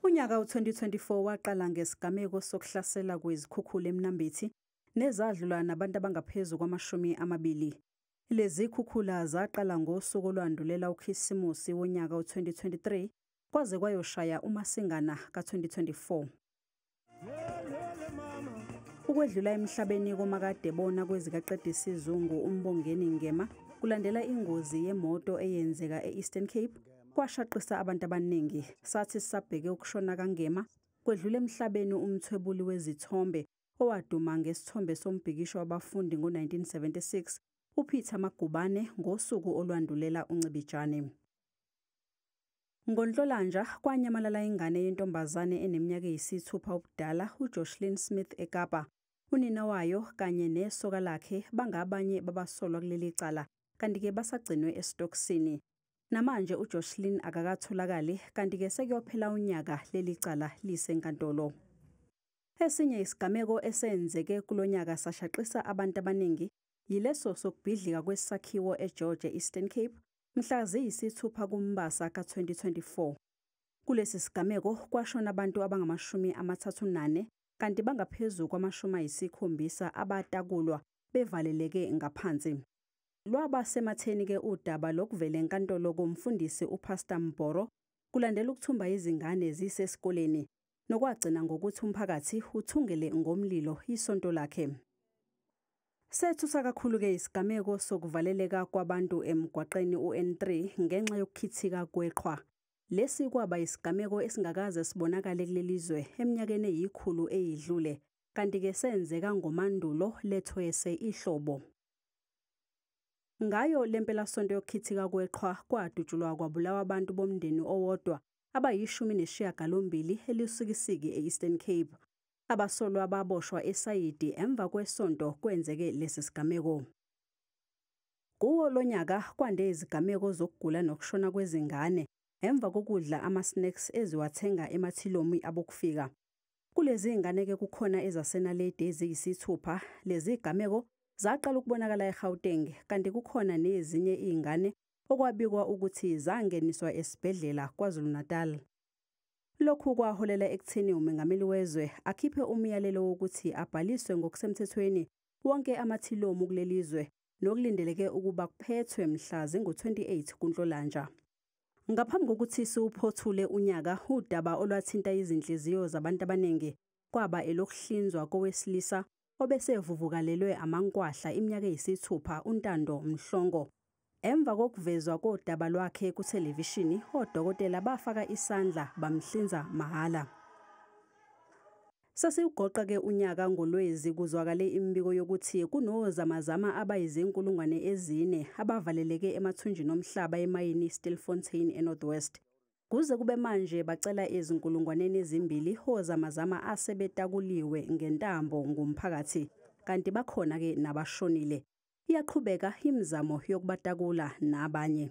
Unyaka u-2024 waqala ngesigameko sokuhlasela kwezikhukhula eMnambithi nezadlula nabantu abangaphezu kwama-20. Lezi khukhula zaqala ngosuku olwandulela uKhisimusi wonyaka u-2023 kwaze kwayoshaya uMasingana ka-2024. Ukwedlula emhlabeni komakadebona kwezikaqedisizungu uMbongeni Ngema kulandela ingozi yemoto eyenzeka e-Eastern Cape kwashaqisa abantu abaningi. Sathi sisabheke ukushona kaNgema kwedlula emhlabeni umthwebuli wezithombe owaduma ngesithombe sombhikisho wabafundi ngo-1976 uPeter Magubane ngosuku olwandulela uNcibijane. NgoNhlolanja kwanyamalala ingane yentombazane eneminyaka eyi-6 ubudala uJoshlin Smith eKapa. Unina wayo kanye nesoka lakhe bangabanye babasolwa kuleli cala kanti-ke basagcinwe esitokisini. Namanje uJoshlin akakatholakali kanti-ke sekuyophela unyaka leli cala lisenkantolo. Esinye isigameko esenzeke kulonyaka sashaqisa abantu abaningi yileso sokubhidlika kwesakhiwo eGeorge Eastern Cape mhla ziyi-6 kuMbasa ka-2024. Kulesi sigameko kwashona abantu abangama-34 kanti bangaphezu kwama-70 abatakulwa bevaleleke ngaphansi. Lwaba sematheni-ke udaba lokuvela enkantolo komfundisi uPastor Mboro kulandela ukuthumba izingane zisesikoleni nokwagcina ngokuthi umphakathi uthungele ngomlilo isonto lakhe. Sethusa kakhulu-ke isigameko sokuvaleleka kwabantu emgwaqeni u-N3 ngenxa yokukhithika kweqhwa. Lesi kwaba isigameko esingakaze sibonakale kuleli zwe eminyakeni eyikhulu eyidlule, kanti-ke senzeka ngoMandulo lethwese ihlobo. Ngayo lempelasonto yokukhithika kweqhwa kwadutshulwa kwabulawa abantu bomndeni owodwa abayi-18 eLusikisiki e-Eastern Cape. Abasolwa baboshwa eSayidi emva kwesonto kwenzeke lesi sigameko. Kuwo lonyaka kwande izigameko zokugula nokushona kwezingane emva kokudla ama-snacks eziwathenga emathilomu abokufika. Kulezi ngane-ke kukhona ezaseNaledi eziyi-6. Lezi gameko zaqala ukubonakala eGauteng kanti kukhona nezinye izingane okwabikwa ukuthi zangeniswa esibhedlela KwaZulu-Natal. Lokhu kwaholela ekutheni umengameli wezwe akhiphe umyalelo wokuthi abhaliswe ngokusemthethweni wonke amathilomu kuleli zwe nokulindeleke ukuba kuphethwe mhla zingu-28 kuNhlolanja. Ngaphambi kokuthi siwuphothule unyaka, udaba olwathinta izinhliziyo zabantu abaningi kwaba elokuhlinzwa kowesilisa obesevuvukalelwe amankwahla iminyaka eyi-6 uNtando Mhlongo. Emva kokuvezwa kodaba lwakhe kuthelevishini, odokotela bafaka isandla bamhlinza mahhala. Sesiwugoqa-ke unyaka ngoLwezi kuzwakale imibiko yokuthi kunozamazama abayizi-4,000 abavaleleke emathunjini omhlaba emayini Stilfontein eNorth West. Kuze kube manje bacela 2,000 ozamazama asebetakuliwe ngentambo ngumphakathi, kanti bakhona-ke nabashonile. Iyaqhubeka imizamo yokubatakula nabanye.